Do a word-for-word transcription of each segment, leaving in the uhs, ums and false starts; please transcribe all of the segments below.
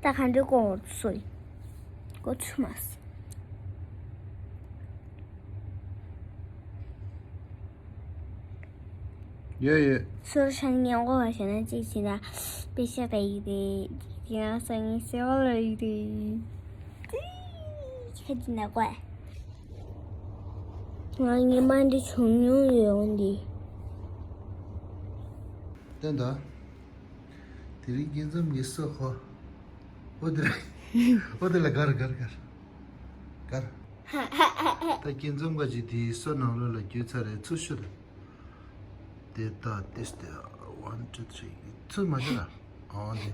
ད་ག་འདྲ་གོ་སོ་ཡི། གོ་ཚུ་མ་སི། ཡོད་ཡོད། སོར་ཤན་ཉེན་གོ་བ་ཞེ་ན་གཅིག་བྱས་ན་དཔེ་ཤ་ག་ཡི་རེད། དེ་ན་སང་ཉིན་སེ་བ་ལ་ཡི་རེད། ཁ་ཅི་ན་གོ། ང་ཉི་མ་འདི་བྱུང་མྱོང་ཡོད་འོང་འདི། བསྟན་དང་། དེ་རིང་སྐྱིད་འཛོམས་ཀྱི་སོ་ཁོ། ཨོ་དེ་ལ། ཨོ་དེ་ལ་གར་གར་གར། གར། ད་སྐྱིད་འཛོམས་ཀ་ཅིག་དེའི་སོ་ནང་ལོགས་ལ་འགྱུར་ཚར་རེད། ཚུར་ཤོད་དང་། དེ་ད་དེ་སྟེ། ཝན་ཊུ་ཐི་རི། ཚུར་མ་ཤོད་ལ། ཨོ་དེ།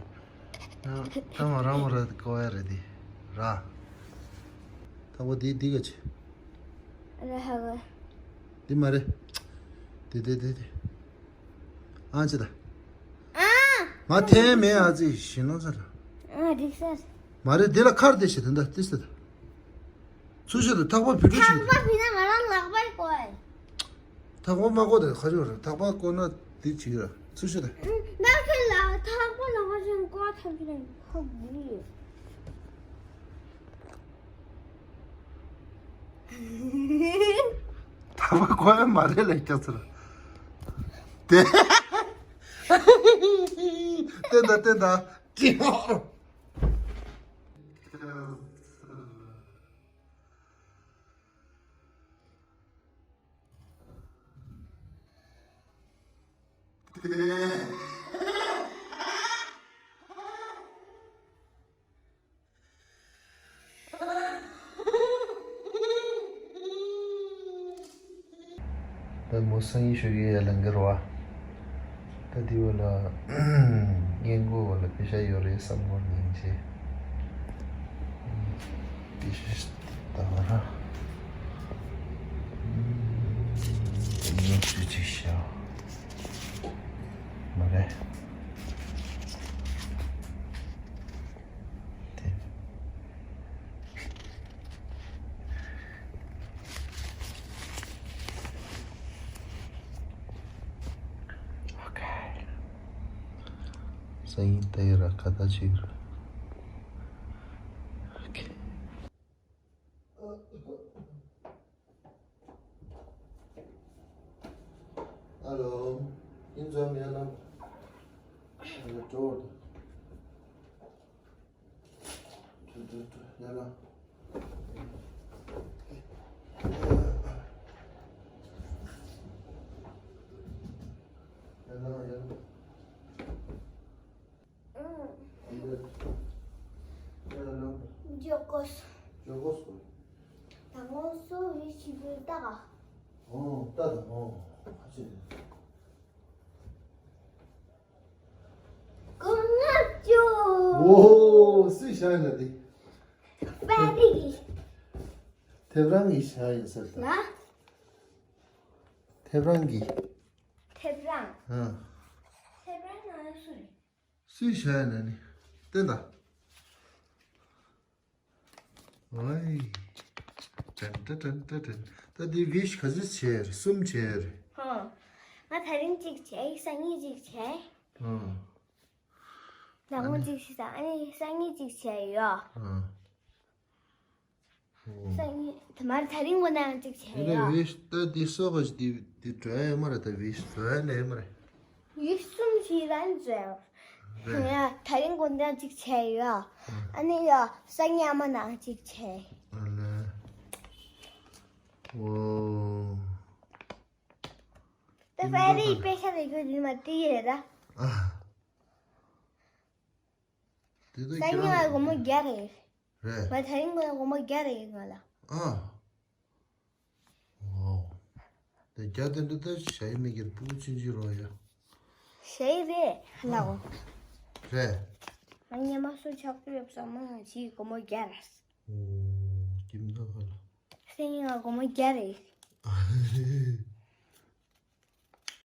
ད་མ་རང་མ་ར་ཀོ་ཡ་རེད་དེ། ར། ད་འོ་དེ་འདི་ག་ཅི། ར་ཧ་ག། འདི་མ་རེད། དེ་དེ་དེ་དེ། ཨང་ཅི་ད། ཨ། ང་ཐེན་མེད་ཨ་ཙི་ཞི་ནོ་ཚ་ར། ཨ་འགྲིག་ས། མ་རེད་དེ་ལ་ཁར་དེ་ཞི་དེ་འདྲ་དེ་ཟེར། ཚུར་ཤོད་དང་། ཐག་པ་བུད་འགྲོ་ཐག་ཞིག་པ་བུད་ན་ང་རང་ལག་པའི་ཀོ། ཐག་པ་མ་ཀོ་དེ་ཁ་ཆོ་ར། ཐག་པ་ཀོ་ན་དེ་ཅིག་ར། ཚུར་ཤོད་དང་། ད་ཁྱོད་ལ་ཐག་པ་ལ་ཁ་ཆོ་ཀོ་ཐག་ཆོད་ཁ་བུ་ཡོད། ཐ་མ་ཁོ་ཡང་མ་རེད་ལས་ཀྱང་ཚར། དེ། བསྟན་དང་བསྟན་དང་། ད་མོ་སང་ཉིན་ཞུ་གི་ཡ་ལང་གི་རོ་བ། ད་དེ་བ་ལ་སྔས་མགོ་བ་ལ་པེ་ཤ་ཡོད་རེད་བསམ་བློ་ནན་ཆེ། པེ་ཤ་ད་བ་ར། ཉོ་ཆུ་ཅིག་ཤ། མ་རེད། དེ། ཨོ་ཁེ། སང་ཉིན་ད་ཡི་ར་ཁ་ད་ཅིག་ར། ཨོ་ཁེ། ཨ་ལོ། ཡིན་ཙམ་ཡ་ལ། ཨ་ལོ་འགྲོ། འགྲོ་འགྲོ་འགྲོ་ཡ་ལ། ཡ་ལ་ཡ་ལ། འཇོག་གོ་སོང་། འཇོག་གོ་སོང་། ད་ངོ་སོ་བི་ཞིག་བོད་ད་ག་ཨོ་ད་ད་ཨོ་ཁ་ཆེ། གོང་ང་ཅོ། ཨོ་སུས་བཞག་ཡིན་ན་དེ། པ་དེ་གི་ཐེབ་རང་གིས་བཞག་ཡིན་ཟེར་ད། ལ། ཐེབ་རང་གིས། ཐེབ་རང་། ཨ། ཐེབ་རང་ང་སུ་རེད། སུས་བྱས་ན་ནི། བསྟན་དང་། ཨོའི། ཏན་ཏན་ཏན་ཏན་ཏན། ད་འདི་ཝིཤ་ག་ཚོད་བྱས་རེད། གསུམ་བྱས་རེད། ཧོ། ང་ད་རིང་གཅིག་བྱས། སང་ཉིན་གཅིག་བྱས། ཨ། ལ་ངོ་གཅིག་བྱས་ད། ཨ་ནི་སང་ཉིན་གཅིག་བྱས་ཡོད། ཨ། སང་ཉིན་དེ་མར་ད་རིང་གོ་ནའང་གཅིག་བྱས་ཡ། ད་ཝིཤ་ད་འདི་སོགས་པ་འདི་འདི་འགྲོ་ཡ་ཡོད་མ་རེད། ད་ཝིཤ་འགྲོ་ཡ་ནས་ཡོད་མ་རེད། ཝིཤ་གསུམ་བྱས་རང་འགྲོ་ཡ། རེད། ཡ་ད་རིང་གོ་ནའང་གཅིག་བྱས་ཡ། ཨ་ནི་ཡ་སང་ཉིན་ཨ་མ་ནའང་གཅིག་བྱས། ཨ་ལེ། ཨོ། ད་ཕ་རི་པེ་ཤ་རེ་གོ་འདི་མ་དེ་རེད་ད། ཨ། དེ་ཚོ་སང་ཉིན་ང་སྒོར་མོ་བརྒྱ་རེད། རེད། ང་ད་རིང་ང་སྒོར་མོ་བརྒྱ་རེད་ང་ལ། ཨ། ཨོ། དེ་བརྒྱ་དེ་འདྲ་ད་ཞ་ཡི་མི་སྒེར་སྤུ་གུ་ཆུང་ཆུང་རོ་ཡ། ཞ་ཡི་རེད་ལ་འོ། རེད། ང་ཉི་མ་སུ་ཆགས་ཀྱི་ཡོད་བསམ་མ་ང་ཅིག་སྒོར་མོ་བརྒྱ་རེད། ཨོ། ཀྱིམ་ད་ག་ལ། སང་ཉིན་ང་སྒོར་མོ་བརྒྱ་རེད།